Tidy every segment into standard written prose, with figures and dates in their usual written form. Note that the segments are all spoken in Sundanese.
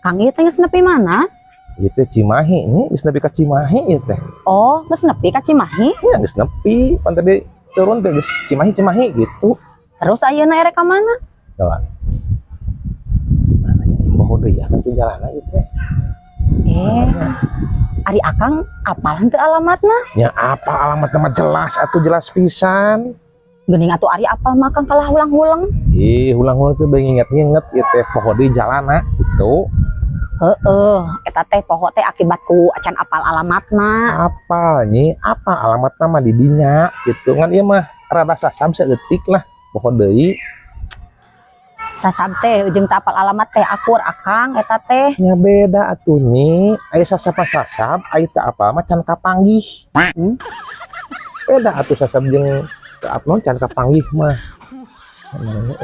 Kang ieu teh geus nepi mana? Ieu teh Cimahi nih, geus nepi ka Cimahi ieu teh. Oh, geus nepi ka Cimahi. Nya geus nepi, pan tadi turun teh geus Cimahi Cimahi gitu. Terus ayeuna erek ka mana? Jalan. Mana nya poho deui ya kan teh jalanna ieu teh. Eh, ari Akang apal henteu alamatna? Nya apa alamatna mah jelas atuh jelas pisan. Geuning atuh ari apal mah Akang kalah hulang-huleng. Ih, hulang-hulang teh beuh nginget-nginget ieu teh poho deui jalanna gitu. Heeh, eta teh poho teh akibat ku acan apal alamatna. Apal nyi, apa alamatna mah di dinya gitu. Ngan ieu mah rada sasab saeutik lah poho deui. Sasab teh jeung teu apal alamat teh akur Akang eta teh. Nya beda atuh nyi, aya sasab sasab, aya teu apal mah can kapanggih. Hmm? Beda atuh sasab jeung teu apal can kapanggih mah. Mana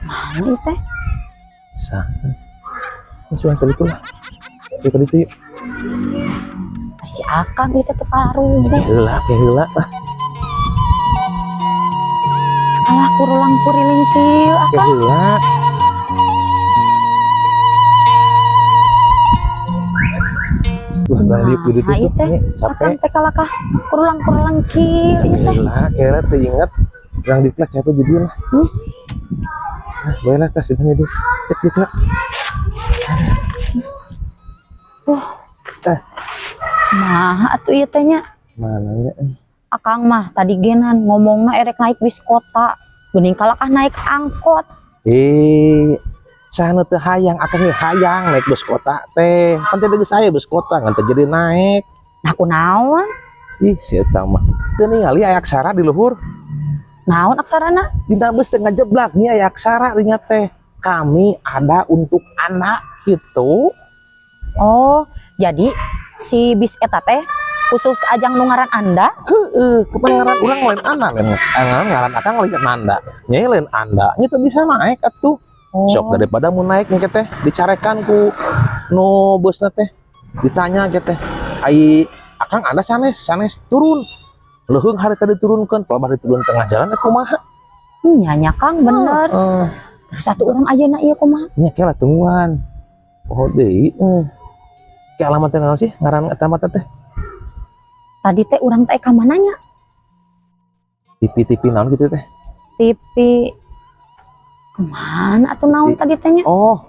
Mana ieu teh? Sah. Masuk yang tadi itu lah. Yang tadi itu yuk. Si Akang itu teh paruguh. Heula, heula lah. Alah kurulang kuriling kieu Akang. Heula. Wah, bang diuk di Nah, ditu ieu teh. nih, capek. Akang teh kalakah kurulang-kurulang kieu ieu teh. Heula, kira teh inget. Urang diuk lah capek jadi lah. Hmm? Nah, boleh lah tas udah jadi. Cek diuk lah. Nah, atuh ieu teh nya. Mana nya? Akang mah tadi genan ngomongna erek naik bis kota. Geuning kalakah naik angkot. Saha teu hayang, akang ge hayang naik bus kota teh. Pan teh geus aya bus kota ngan teu jadi naik. Nah, kunaon? Ih, si eta mah. Teu ningali aya aksara di luhur. Naon aksarana? Dina bus teh ngajeblak nya aya aksara dinya teh. Kami ada untuk anak gitu. Oh, jadi si bis eta teh khusus ajang nu ngaran Anda? Heeh, kapan ngaran urang lain anak, lain ngaran akang lain Nanda. Nya lain Anda, nya teu bisa naik atuh. Oh. Sok daripada mau naik engke teh dicarekan ku nu busna teh. Ditanya ke teh, ai akang Anda sanes, sanes turun. Leuheung hari tadi turunkeun, pelabah diturun tengah jalan teh kumaha? Nya nya Kang bener. Heeh. Terus satu orang aja na ieu kumaha? Nya kela tungguan. Oh deui. Ke alamat teh naon sih ngaran eta mah teh? Tadi teh urang teh ka mana nya? TV-TV naon gitu teh? TV kemana atuh naon tadi teh nya? Oh,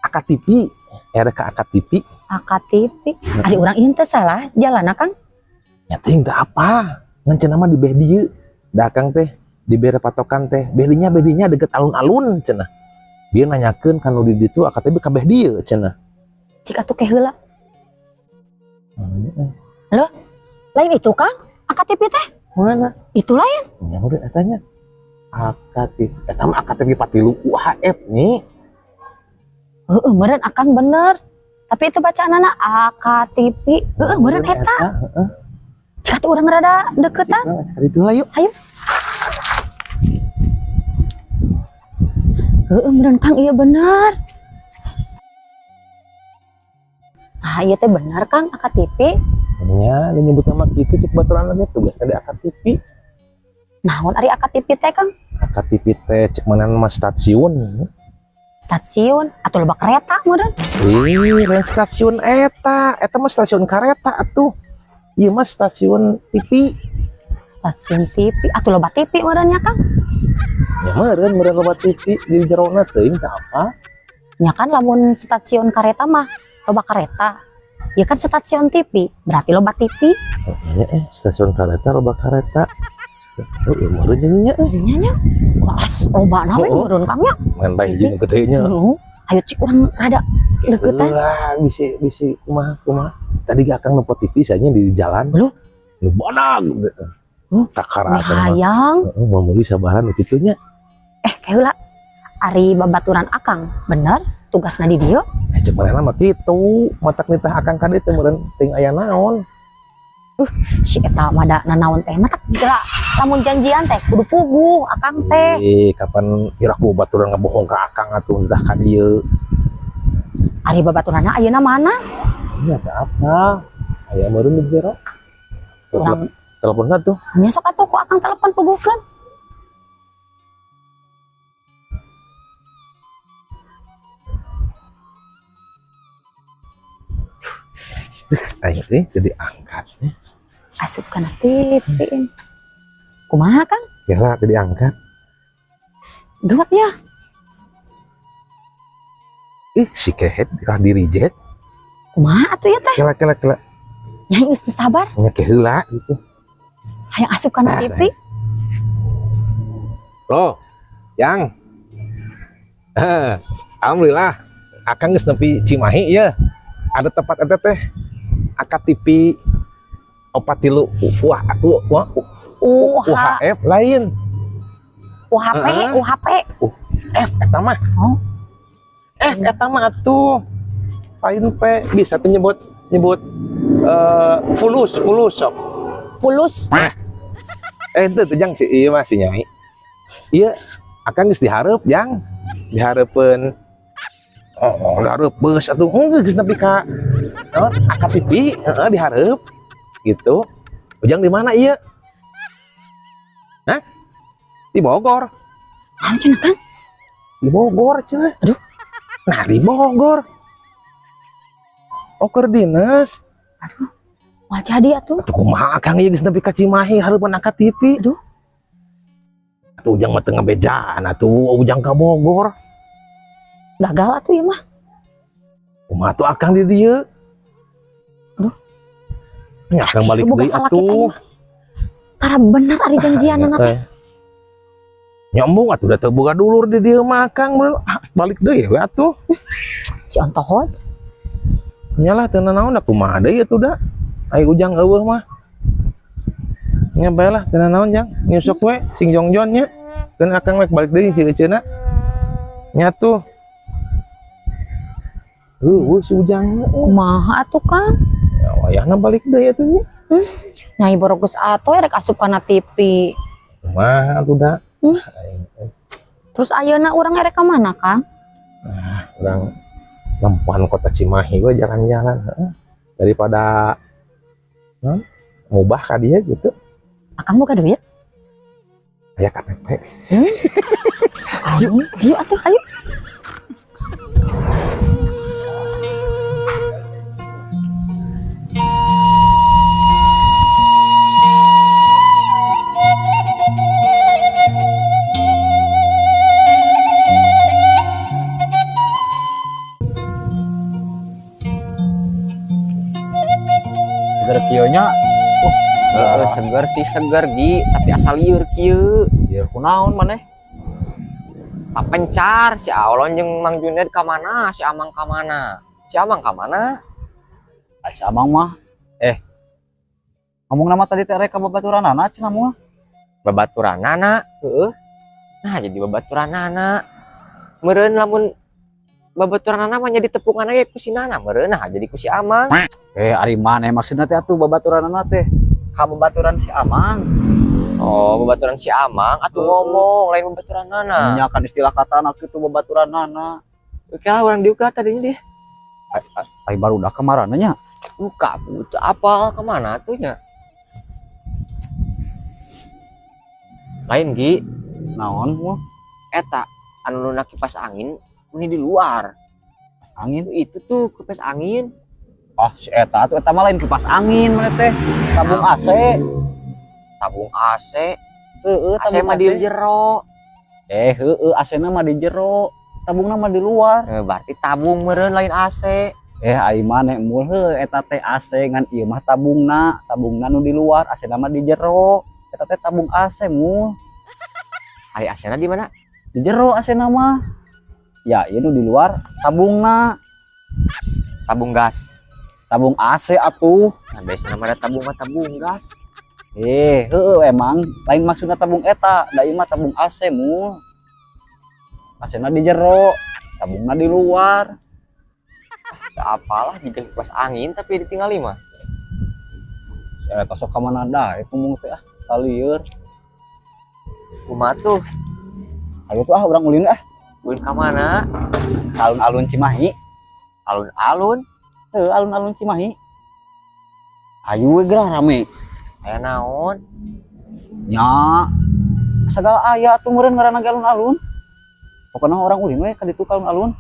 AKTV. RK AKTV. AKTV. Ari urang ieu teh salah jalan Kang? Ya teh teu apa. Ngan cenah mah di beh dieu. Da Akang teh dibere patokan teh. Beh dinya deket alun-alun cenah. Dia nanyakeun ka nu di ditu AKTV ka beh dieu cenah. Cik atuh ke heula. Loh, lain itu Kang? AKTV teh? Mana? Itu lain. Ya udah etanya. AKTV. Eta mah AKTV Patilu UHF nih. Heeh, meureun Akang bener. Tapi itu bacaanana AKTV. Heeh, meureun eta. Heeh. Cik atuh urang rada deketan. Cik atuh lah yuk. Ayo. Heeh, meureun Kang iya bener. Ah, iya teh bener Kang AKTV. Nya, dia nyebut nama gitu cek baturan lagi tugasnya di AKTV. Naon ari AKTV teh Kang? AKTV teh cek mana nama stasiun. Stasiun atau loba kereta meureun? Ih, lain stasiun eta, eta mah stasiun kareta atuh. Ieu mah stasiun TV. Stasiun TV atau loba TV meureun nya Kang? Ya meureun, meureun loba TV di jerona teuing teh apa? Nya kan lamun stasiun kareta mah loba kereta. Ya kan stasiun TV, berarti loba TV. Oh, iya, stasiun kareta loba kareta. Oh, iya, meureun nyanyinya, eh. Nya nya. Wah, loba na we Oh, oh. meureun Kang nya. Ngan bae hiji nu gede nya. Heeh. Ayo cik urang rada deketan. Lah, bisi bisi kumaha kumaha. Tadi ge Akang nempo TV saja di jalan. Loh? Nu badag. Huh? Kakara teh mah. Hayang. Heeh, mau meuli sabaran nu kitu nya. Keheula. Ari babaturan Akang, bener tugasna di dieu? Cek manehna mah kitu, matak nitah Akang ka dieu teh meureun teuing aya naon. Si eta mah da nanaon teh matak geura lamun janjian teh kudu puguh Akang teh. Kapan piraku baturan ngabohong ka Akang atuh nitah ka dieu. Ari babaturanna ayeuna mana? Iya, teh apa? Aya meureun di jero. Urang Telepon tuh. Nya sok atuh ku Akang telepon puguhkeun. Aing teh jadi angkat. Asup kana TV. Kumaha, Kang? Ya lah, jadi angkat. Gawat ya. Ih, si kehet kah di reject. Kumaha atuh ya teh? Kela kela kela. Nyai geus teu sabar. Nya ke heula gitu. Hayang asup kana Nah, TV. Loh, yang. Eh, alhamdulillah, akang geus nepi Cimahi ya. Ada tempat eta teh. AKTV 43 wah wah UH UHF lain. UHP. Heeh. UHP. F eta mah. Oh. F eta mah atuh. Lain P bisa tuh nyebut nyebut fulus fulus sok. Pulus. Eh, itu tuh jang si iya masih nyai. Iya, akang geus dihareup jang. Dihareupeun. Oh, dihareup beus atuh. Heuh, geus nepi ka naon AKTV, heeh dihareup. Gitu. Ujang di mana iya? Hah? Di Bogor. Naon cenah, Kang? Di Bogor cenah. Aduh. Nah, di Bogor. Oh, keur dinas. Aduh. Moal jadi atuh. Atuh kumaha akang ieu geus nepi ka Cimahi hareupeun AKTV. Aduh. Atuh ujang mah teu ngabejaan atuh ujang ka Bogor. Gagal atuh ieu mah. Kumaha tuh akang di dieu? Aduh. Nya akang balik Boga deui salah kita atuh. mah. Tara bener ari janjianna teh. Nyambung atuh da teu boga dulur di dieu mah akang ah, balik deui we atuh. Si ontohod. Nya lah teu nanaon da kumaha deui atuh da. Ai ujang eueuh mah. Nya bae lah teu nanaon jang. Nyusuk we sing jongjon nya. Keun akang rek balik deui si euceuna. Nya tuh. Heueuh si ujang. Kumaha atuh, Kang? Ya wayahna balik deui atuh nya. Nyai boro geus atoh rek asup kana TV. Kumaha atuh da? Hmm. Terus ayeuna urang erek ka mana, Kang? Ah, urang nempoan kota Cimahi we jalan-jalan heeh. Daripada ngubah ka dieu gitu. Akang boga duit? Aya KTP. Ayo, ayo atuh, ayo. Seger kieu nya. Heeh, seger sih seger Gi, tapi asal lieur kieu. Lieur kunaon maneh? Papencar si Aolon jeung Mang Juned ka mana, si Amang ka mana? Si Amang ka mana? Ai si Amang mah ngomong nama tadi teh rek ka babaturanana cenah moal. Babaturanana? Heeh. Nah, jadi babaturanana. Meureun lamun babaturanana mah jadi tepungan ge ku si Nana, meureun nah jadi ku si Amang. Ari maneh maksudna teh atuh babaturanana teh ka babaturan si Amang. Oh, babaturan si Amang atuh ngomong lain babaturanana. Nya kan istilah katana kitu babaturanana. Oke lah urang diuka tadinya deh. Ai baru udah kamarana nya. Buka butuh apa kemana tuh nya? Lain Gi, Naon mah? Eta anu nuna kipas angin ini di luar. Kipas angin. Itu tuh kipas angin. Ah, si eta atuh eta mah lain kipas angin maneh teh. Tabung AC. Tabung AC. Heeh, AC tabung mah di jero. Heeh, AC-na mah di jero. Tabungna mah di luar. Berarti tabung meureun lain AC. Ai maneh mul heuh eta teh AC ngan ieu mah tabungna, tabungna nu di luar, AC-na mah di jero. Eta teh tabung AC mul. Ai AC-na di mana? Di jero AC-na mah. Ya, ieu nu di luar tabungna. Tabung gas. Tabung AC atuh. Nah, biasanya mah ada tabung mah tabung gas. Heueuh emang lain maksudna tabung eta, da ieu mah tabung AC mul. AC-na di jero, tabungna di luar. Ah, apalah jika kipas angin tapi ditinggali mah. Saya sok ka mana da itu mung teh ah, kalieur. Kumaha tuh? Ayo tuh ah urang ulin ah. Ulin ka mana? Alun-alun Cimahi. Alun-alun? Heuh, alun-alun Cimahi. Ayo we gerah rame. Aya naon? Nya. Sagala aya atuh meureun ngaranna ge alun-alun. Pokona orang ulin we ka ditu ka alun-alun.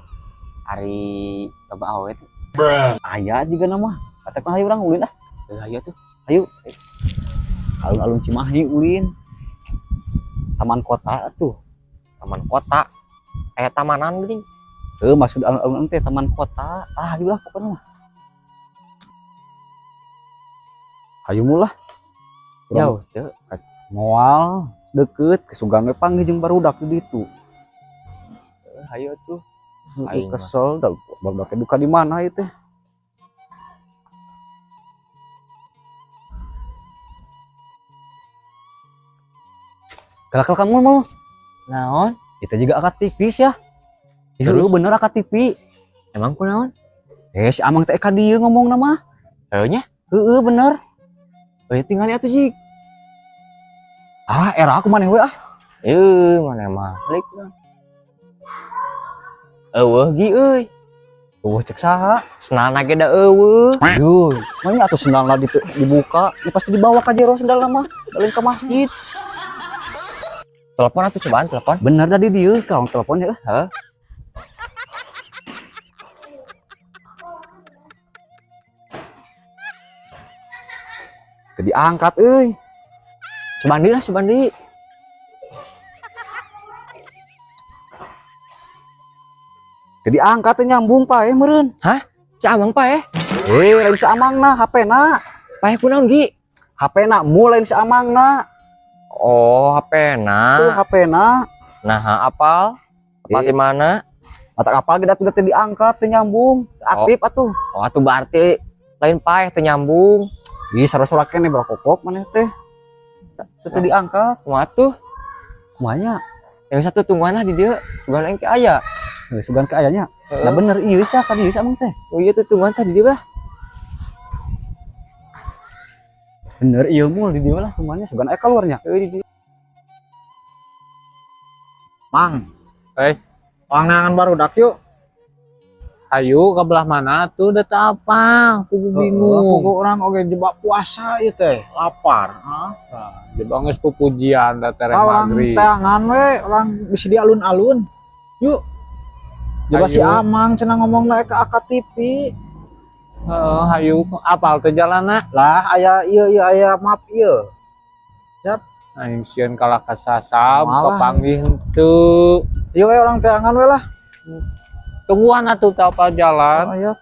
Ari loba awe teh. Bruh. Aya jiga nama. Kata mah hayu urang ulin ah. Hayu tuh. Ayo. Alun-alun Cimahi ulin. Taman kota tuh. Taman kota. Aya tamanan geuning. Heuh, maksud alun-alun teh taman kota. Ah, hayu lah pokoknya mah. Hayu mulah. Jauh teu. Moal deket kesugan we panggih jeung barudak di ditu. Hayu tuh. Aing kesel da barudak duka di mana ieu teh. Kelakal kamu mau? Naon? Itu juga akad TV ya. Terus? Itu bener akad TV. Emang kunaon? Eh, si Amang teh ka dieu ngomong nama. Heuh nya? Heeh, bener. Euy tinggal atuh jig. Ah, era aku maneh we ah. Eh, mana mah lik. Eueuh gi euy. Eueuh cek saha? Sendalna ge da eueuh. Duh, mana atuh sendalna dibuka, ini pasti dibawa ka jero sendalna mah, balik ke masjid. Telepon atuh cobaan telepon. Bener da di dieu, kalau telepon ya. Heuh. Teu diangkat euy. Cobaan deui lah, cobaan deui. Teu diangkat teh nyambung paeh meureun. Hah? Si Amang paeh? Eh, lain si Amangna, HP-na. Paeh kunaon gi? HP-na mu lain si Amangna. Oh, HP-na. Tuh HP-na. Nah, apal? Apal di mana? Mata apal ge da teu diangkat, teu nyambung. Aktif atuh. Oh, atuh berarti lain paeh teu nyambung. Ih, sarua-sarua keneh barokokok maneh teh. Teu diangkat. Kumaha tuh? Kumaha nya? Yang satu tungguan lah di dieu, sugan aing ke aya. Heuh, sugan ke aya nya. Heeh. Nah bener ieu sah ka dieu sah Amang teh. Oh iya tuh tungguan tah di dieu lah. Bener ieu mul di dieu lah tungguannya sugan aya keluarnya. Heuh di dieu. Mang. Eh, orang neangan barudak yuk. Hayu ke belah mana tuh udah tak apa, aku bingung. Aku orang oge jebak puasa ieu teh, lapar. Heeh. Nah, jebak geus pupujian da tereh Orang maghrib. teangan we, orang bisa di alun-alun. Yuk. Jebak si Amang cenah ngomong na ke AKTV. Heeh, hayu apal teh jalanna? Lah aya ieu ieu aya map ieu. Yap. Aing sieun kalah kasasab, kepanggih henteu. Ieu we orang teangan we lah. Tungguan atuh teu apal jalan. Oh, iya.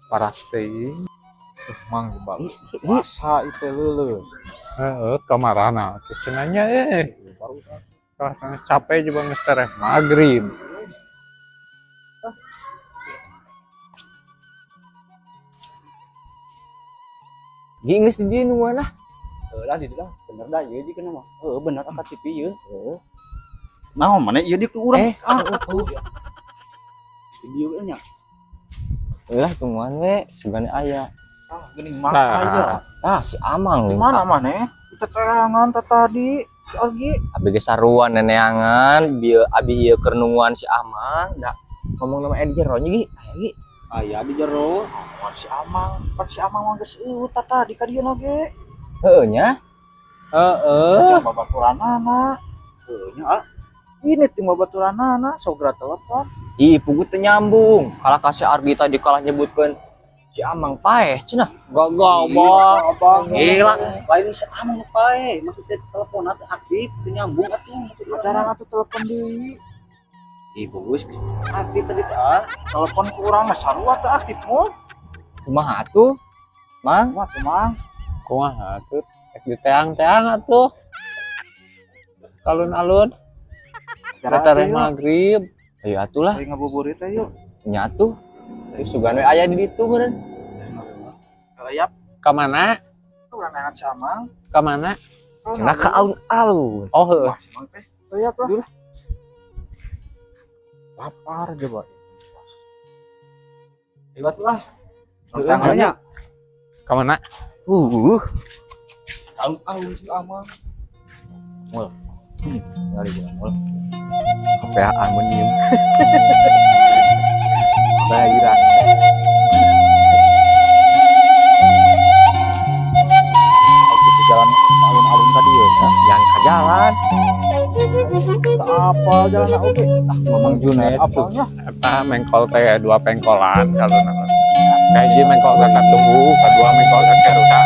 Parah teuing. Mang jebak puasa itu leuleus. Heeh, kamarana atuh cenah nya eh. Rasanya capek juga geus tereh maghrib. Gi geus di dieu nungguan lah. Heuh lah di dieu lah, bener da ieu jeung mah. Heuh bener akad TV ieu. Heuh. Naon maneh ieu di ku urang? Ah, Di dieu we nya. Heuh lah tungguan we, sugan aya. Ah, geuning mah aya. Ah, si Amang Di mana maneh? Kita teangan teh tadi. Si Argi. Abi ge saruan neneangan, bieu abi ieu keur nungguan si Amang, da ngomong nama di jero nya gi, aya gi. Aya di jero. Nungguan si Amang, pan si Amang mah geus eueuh tah tadi ka dieu oge. Heueuh nya. Heeh. Jeung babaturanana. Heueuh nya ah. Ini tim babaturanana sogra telepon. Ih, pugu teu nyambung. Kalah ka si Argi tadi kalah nyebutkeun si Amang paeh cenah. Gogobok. Gila, lain si Amang nu paeh, maksudnya telepon teh aktif teu nyambung atuh maksudna. Acara atuh telepon deui. Ih, bagus aktif tadi teh ah. Telepon ku urang mah sarua teh aktif mul. Kumaha atuh? Mang, Kumaha tuh, Mang? Kumaha atuh? Rek diteang-teang atuh. Alun-alun. Tereh maghrib. Ayo atuh lah. Ayo ngabuburit teh yuk. Nya atuh. Terus sugan we aya di ditu meureun. Aya. Ka mana? Urang neangan si Amang. Ka mana? Cenah ka alun-alun. Oh heueuh. Wah, si Mang teh. Aya lah. Lapar coba. Hebat lah. Heeh nya. Ka mana? Alun-alun si Amang. Mul. Ngali gua mul. Kepeaan mun nyium. Bahira. Gitu jalan alun-alun tadi ya. Yang ke jalan. Teu apal jalan oge. Ah, Mamang Junet. Apalnya Eta mengkol teh dua pengkolan kalau nama. Kahiji mengkol ka Katumbu, kadua mengkol ka Kerusa.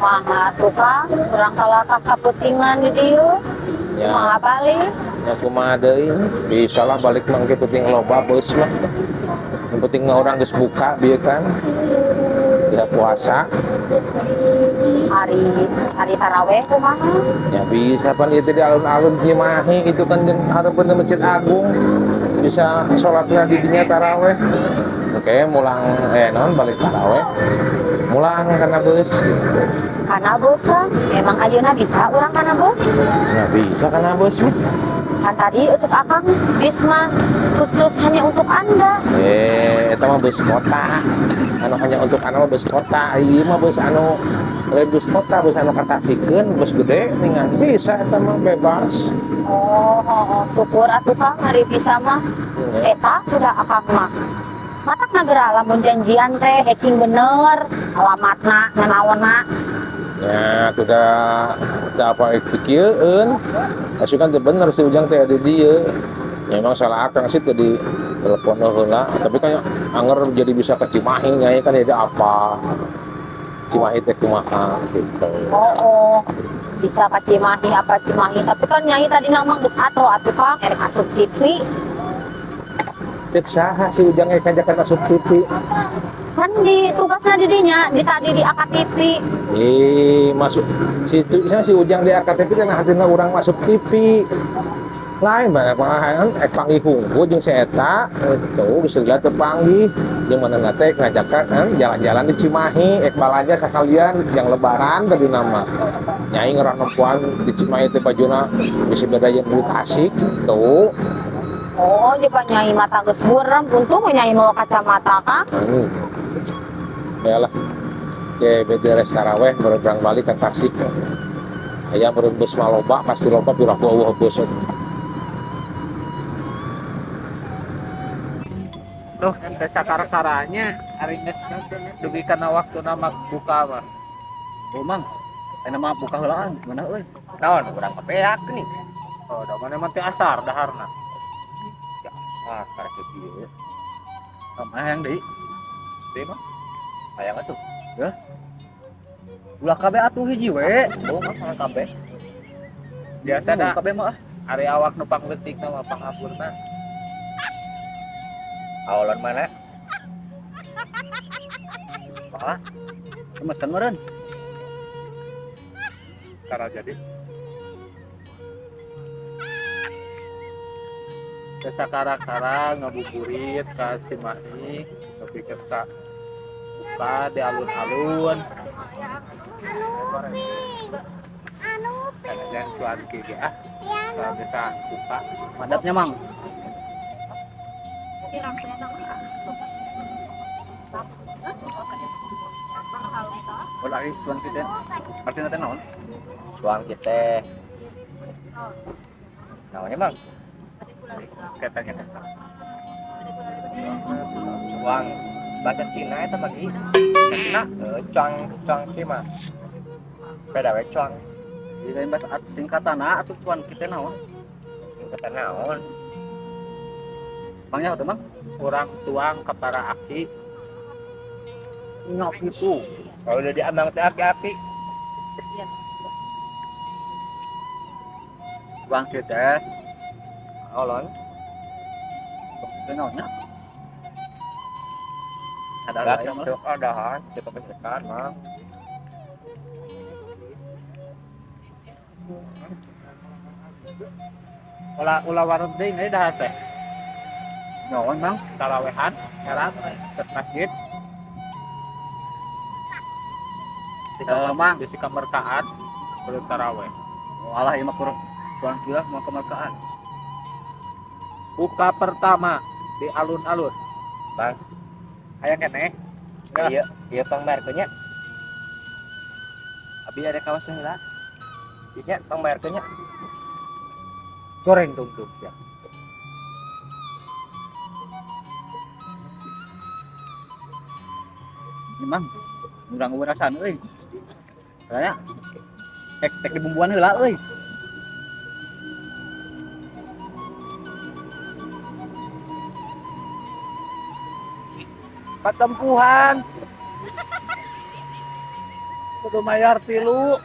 Kumaha tuh Kang, urang kalah ka kaputingan di dieu. Ya, Kumaha balik? ya kumaha deui. Bisa lah balik mah engke penting loba beus mah. Yang penting mah orang geus buka bieu kan. Ya puasa. Hari hari taraweh kumaha? Ya bisa pan itu di alun-alun Cimahi gitu kan jeung hareupeun Masjid Agung. Bisa sholatnya di dinya taraweh. Oke, mulang non balik taraweh. Mulang karena bus. Kana bus kan? Emang ayeuna bisa urang kana bus? Ya bisa karena bus mah. Kan tadi ucap akang bis mah khusus hanya untuk Anda. Eta mah bus kota. Anu hanya untuk anu mah bus kota. Ieu mah bus anu lain bus kota, bus anu katasikeun, bus gede ningan bisa eta mah bebas. Oh, syukur atuh Kang hari bisa mah. Ya. Eta udah akang mah. Matak nagera lamun janjian teh hecing bener alamatna nanaonna. Ya, sudah apa pikirkeun. Asup kan teu bener si Ujang teh di dieu. Ya, emang salah akang sih tadi telepon heula, tapi kan anger jadi bisa ke Cimahi nya kan jadi apa. Cimahi teh kumaha gitu. Oh, bisa ke Cimahi apa Cimahi, tapi kan nyai tadi nama geus atuh atuh Kang erek asup TV. Cek saha si Ujang eh ngajakan asup TV. Kan di tugasna di dinya, di tadi di AKTV. Masuk situ si Ujang di AKTV kan hasilna urang masuk TV. Lain banyak pengalaman panggih hungkul jeung si eta itu bisa lihat terpanggih jeung mana teh ngajakan kan jalan-jalan di Cimahi ek balanja sekalian yang lebaran tadi nama nyai ngerah nempuan di Cimahi teh bajuna bisa beda jeung di Tasik tuh. Oh, jeung nyai mata geus burem untung nyai mau kacamata Kang. Ya lah. Ke beres taraweh berang balik ke Tasik. Aya bus maloba pasti loba piraku eueuh bus. Duh, teh sakara-karanya ari geus dugi kana waktuna mah buka mah. Oh, Mang. Ayeuna mah buka heulaan, gimana euy? Naon urang kapeak nih. Oh, da mana mah teh asar daharna. Ya asar karek kieu. Mah yang deui. Deui mah hayang atuh. Heuh. Ulah kabeh atuh hiji we. Oh, mah urang kabeh. Biasa da kabeh mah. Ari awak nu pangleutikna mah pangapurna. Awalon mana? Wah. Mesen meureun. Cara jadi. Desa kara-kara ngabuburit ka Cimahi, tapi kita buka di alun-alun. Jangan cuan gigi ah. Kalau bisa buka. Padatnya Mang. Lari cuan kita. Artinya teh naon? Cuan kita. Naonnya Bang? Katanya Cuang bahasa Cina eta mah gi. Bahasa Cina cuang cuang ki mah. Beda we cuang. Jadi lain bahasa singkatana atuh cuan kita naon? Singkatan naon? Mangnya atuh Mang? Urang tuang ke para aki. Nyok itu. Kalau udah diamang teh aki-aki. Cuan kita. Olon. Teh naonnya? Ada Ada adahan, cukup sekan, Mang. Ulah ulah warung deui deui dahar teh. Naon, Mang? Tarawehan, heran ke masjid. Mang. Di kamerkaan kudu taraweh. Alah ieu mah kurang cuan kira mau kemerkaan. Buka pertama di alun-alun. Bang. Aya keneh. Iya, iya pangbayarkeun nya. Abi ada kawasan heula. Iya, pangbayarkeun nya. Goreng tungtung ya. Ini Mang, urang urasan euy. Raya. Tek tek dibumbuan heula euy. Patempuhan. Kudu mayar 3.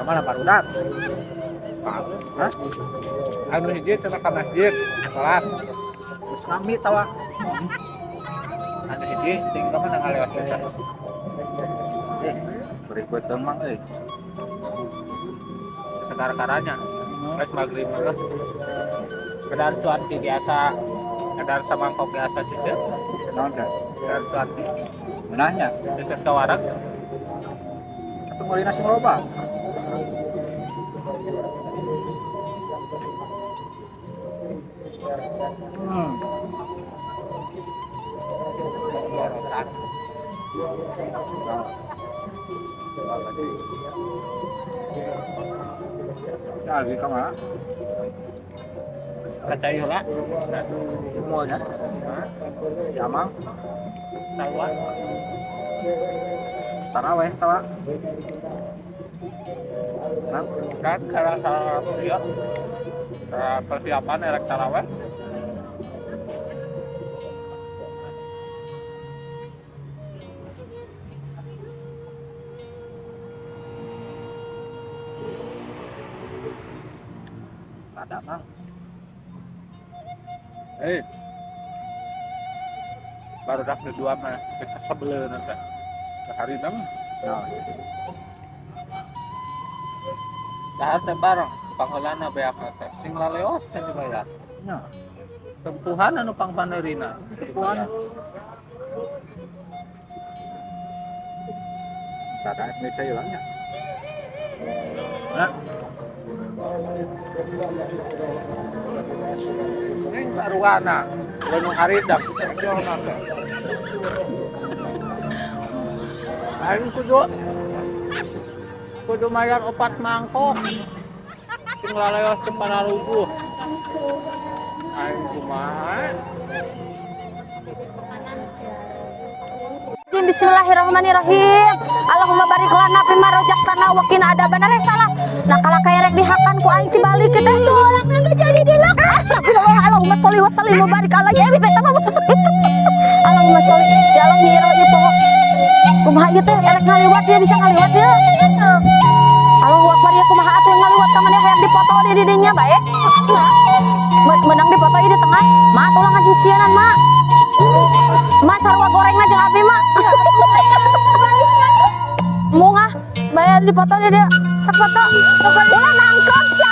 Kamana barudak? Hah? Anu hiji cenah ka masjid, salat. Geus kami tawa. Anu hiji tinggal mana ngalewat kita. Berikut Mang euy. Sekar-karanya. Geus magrib mah. Kedar cuanki biasa, kedar samangkok biasa sisir. Naon teh? Kedar cuanki. Meunahnya. Sisir tawarak. Atuh meulina sing loba. Lorotan. Ya, lagi ka mana? Kacai heula. Semuanya. Ya, Mang. Tawa. Taraweh tawa. Mang, Kan karena salah ieu persiapan erek taraweh. Ada, Mang. Baru dak dua mah kita sebeleun teh. Sehari mah. Nah, Dahar teh bareng pangheulana beak teh. Sing laleos teh dibayar. Nya. Tempuhan anu pangpanerina. Tempuhan. Tata meca hilangnya. Nah. Ini saruana, gunung haridap, jauh teh. Aing kudu mayar 4 mangkok. Sing laleos teh panaruguh. Aing kumaha? Bismillahirrahmanirrahim. Allahumma barik lana fima razaqtana wa qina adzabannar. Salah. Nah kalau kayak rek dihakan ku aing tibalik teh tulangna geus jadi dilak. Astagfirullah. Allahumma sholli wa sallim wa barik alaihi ya beta mah. Allahumma sholli ya Allah nyiroh ieu poho. Kumaha ieu teh erek ngaliwat ieu bisa ngaliwat ieu. Allahu akbar ieu kumaha atuh ngaliwat ka maneh hayang dipoto di didinya bae. Menang dipoto ieu di tengah. Ma tulang ngajicienan ma. Ma sarua gorengna jeung abi ma. Mungah bayar dipoto dia sok foto. Ulah nangkep si